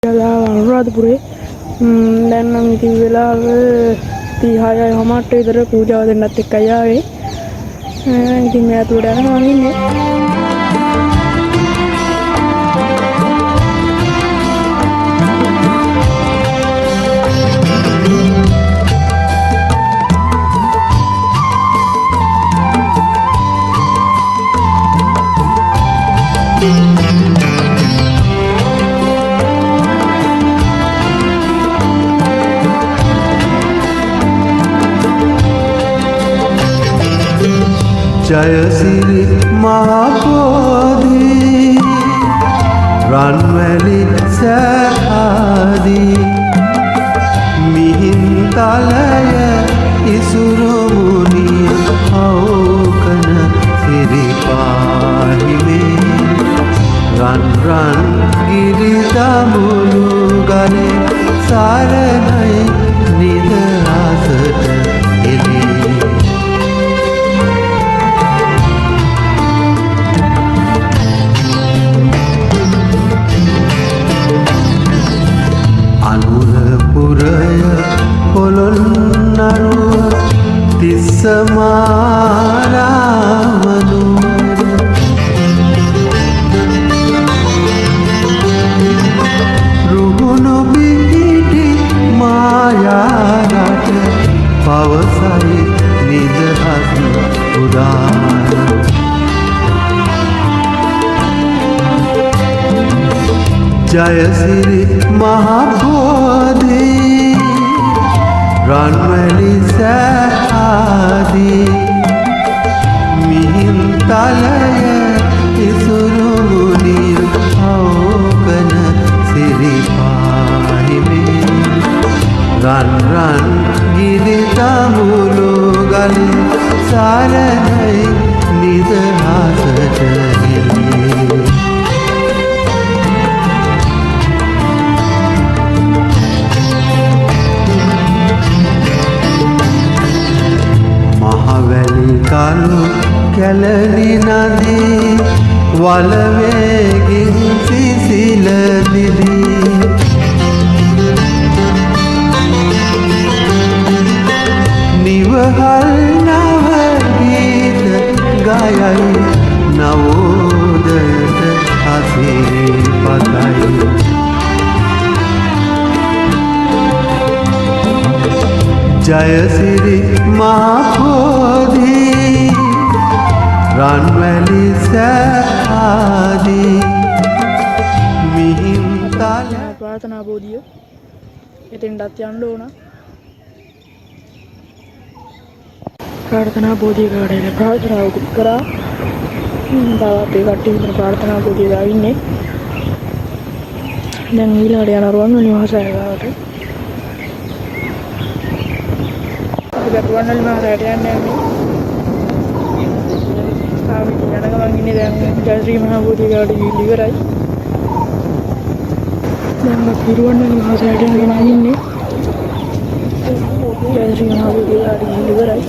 අනුරාධපුරේ. දැන් නම් ඉතින් වෙලාව 6:30ට විතර පූජාව දෙන්නත් එක්කයි ආවේ. ඉතින් මේ ඇතුළට යනවා මං ඉන්නේ. ජයසිරි මහබෝධි රන්වැලි සෑආදී මිහින්තලය ඉසුරුමුනිය අවකන සිරිපාහිමේ රන් රන් ගිරිදමුළු ගලේ සරණයි නිදහසට එනේ. අනුරපුරය පොළොන්නරුව තිස්ස මාරාමනුවර රුහුණු පිහිටි මායාරට පවසයි නිදහස් උදාන. ජයසිරි මහබෝධි රන්වැලි සෑආදී මිහින්තලය ඉසුරුමුනිය අවකන සිරිපාහිමේ රන් රන් ගිරිදමුළු ගලේ සරණයි නිදහසට එනේ. මහවැලි කළු කැලණි නදී වලවේගින් සිසිල දිදී නිවහල් නව ගීත ගයයි නවෝදයට හසිරි පතයි. ජයසිරි මහබෝධි රන්වැලි සෑආදී මිහින්තල ප්‍රාර්ථනා බෝධිය එතෙන්ටත් යන්න ඕන. ප්‍රාර්ථනා බෝධිය ගාවට ඇවිල්ලා ප්‍රාර්ථනාවකුත් කරා. තව අපේ කට්ටිය විතර ප්‍රාර්ථනා බෝධිය ගාව ඉන්නේ. දැන් ඊළඟට යන රුවන්වැලි මහසෑය ගාවට. අපි දැන් රුවන්වැලි මහසෑයට යන්න යන්නේ. තාම ඉතින් යන ගමන් ඉන්නේ. දැන් ජයශ්‍රී මහා බෝධිය ගාවට ගිහින් ඉවරයි. දැන් අපි රුවන්වැලි මහසෑයට යන ගමන් ඉන්නේ. ජයශ්‍රී මහා බෝධිය ගාවට ගිහින් ඉවරයි.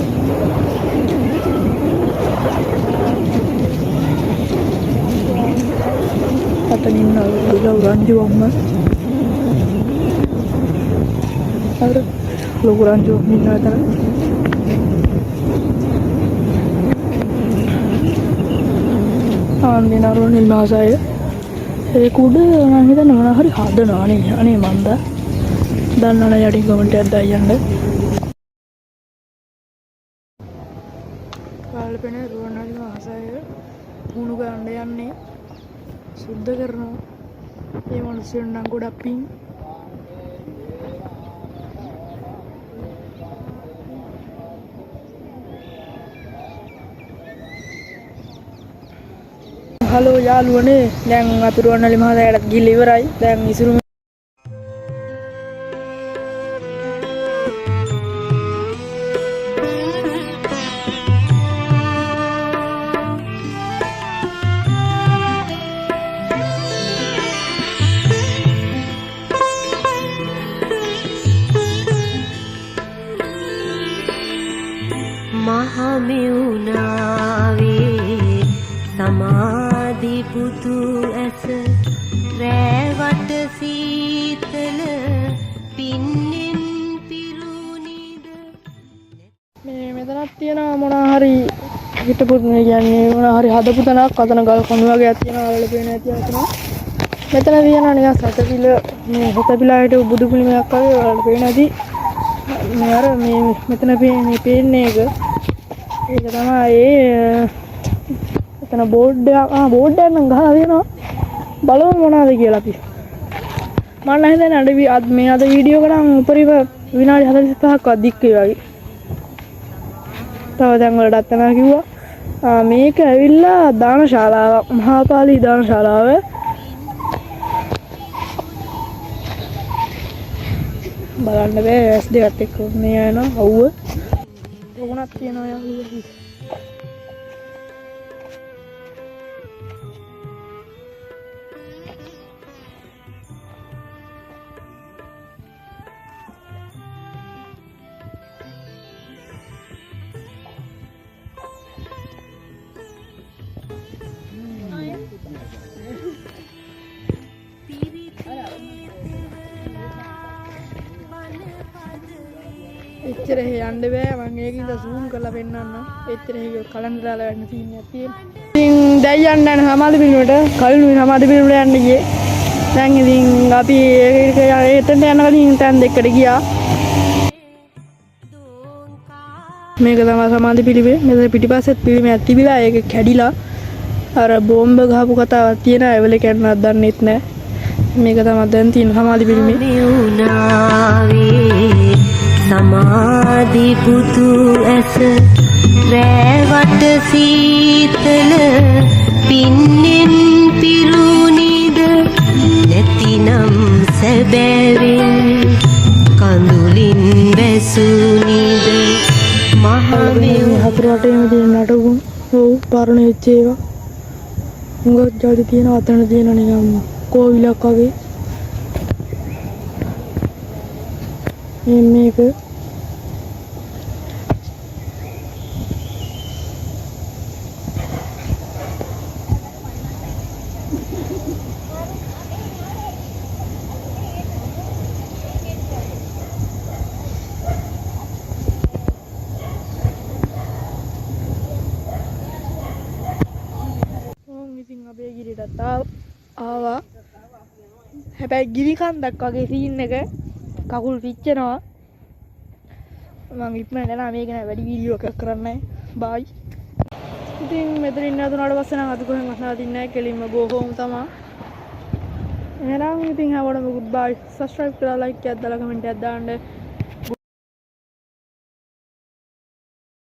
අතන ඉන්න ලොකු රංජුවක්ම, අර ලොකු රංජුවක් ඉන්නවා එතන. ආන්නේ රුවන්වැලි මහසෑය. ඒක උඩ මං හිතන්නේ මොනවා හරි හදනවා නේ. අනේ මන්දා. දන්නවනම් යටින් කමෙන්ට් එකක් දාන්න යන්න. ඔයාලට පෙනෙන රුවන්වැලි මහසෑය හුණු ගන්න යන්නේ සුද්ධ කරනවා. ඒ මිනිස්සුන් නම් ගොඩක් පිං. හලෝ යාළුවනේ, දැන් අපි රුවන්වැලි මහසෑයටත් ගිහිල්ලා ඉවරයි. දැන් ඉසුරු මහමෙවුනාවේ සමාධි පුතු ඇස රැවට සීතල හිටපු මේ කියන්නේ මොන හරි හදපු තැනක් අතන ගල් කණු වගේක් තියෙනවා ඔයාලට පේන ඇති අතන. මෙතන තියෙනවා නිකන් සතපිල, මේ සතපිලා හිටපු බුදු පිළිමයක් වගේ ඔයාලට පේන ඇති. මේ අර මේ මෙතන මේ පේන්නේ එක. ඒක තමයි ඒ එතන බෝඩ් එකක්, බෝඩ් එකක් නම් ගහලා තියෙනවා. බලමු මොනවද කියලා අපි. මම නම් හිතන්නේ අද මේ අද වීඩියෝ එක නම් උපරිම විනාඩි 45ක්වත් දික් වෙයි වගේ. තව දැන් වලටත් යනවා කිව්වා. මේක ඇවිල්ලා දානශාලාවක්, මහාපාලි දානශාලාව. බලන්න බෑ ඇස් දෙකත් එක්ක මේ යනවා අවුව. ලොකුණක් තියෙනවා යාළුවෝ. එච්චර එහෙ යන්න බෑ, මං ඒකින්ද සූම් කරලා පෙන්නන්න. එච්චර එහෙ ගියොත් කලන්දර දාලා වෙන්න සීන් එකක් තියෙනවා. ඉතින් දැන් යන්න යන සමාධි පිළිමයට, කලින් සමාධි පිළිමයට යන්න ගියේ. දැන් ඉතින් අපි ඒක එතනට යන කලින් තැන් දෙකකට ගියා. මේක තමයි සමාධි පිළිමේ. මෙතන පිටිපස්සෙත් පිළිමයක් තිබිලා ඒක කැඩිලා අර බෝම්බ ගහපු කතාවක් තියෙනවා. ඒ වෙලේ කැඩුණාද දන්නෙත් නෑ. මේක තමයි දැන් තියෙන සමාධි පිළිමේ. සමාධි පුතු ඇස රැවට සීතල පින්නෙන් පිරුණිද නැතිනම් සැබෑවෙන් කඳුලින් වැසුනිද මහමෙව්. හතර වටේම තියෙන නටබුන්, ඔව් පරණ වෙච්ච ඒවා හුඟක් ජාති තියෙනවා. අතන තියෙන නිකන් කෝවිලක් වගේ. මේක ඉතින් අපේ ගිරිටත් ආවා. හැබැයි ගිනි කන්දක් වගේ සීන් එක කකුල් පිච්චෙනවා. මං ඉක්මනට යනවා, මේක නෑ වැඩි වීඩියෝ එකක් කරන්නේ. බයි. ඉතින් මෙතන ඉන්න තුනට පස්සේ නම් අපි කොහෙන්වත් නවතින්නේ නෑ, කෙලින්ම ගෝ හෝම් තමා. එහෙනම් ඉතින් හැමෝටම ගුඩ් බයි. සබ්ස්ක්‍රයිබ් කරලා ලයික් එකක් දාලා කමෙන්ට් එකක් දාන්න.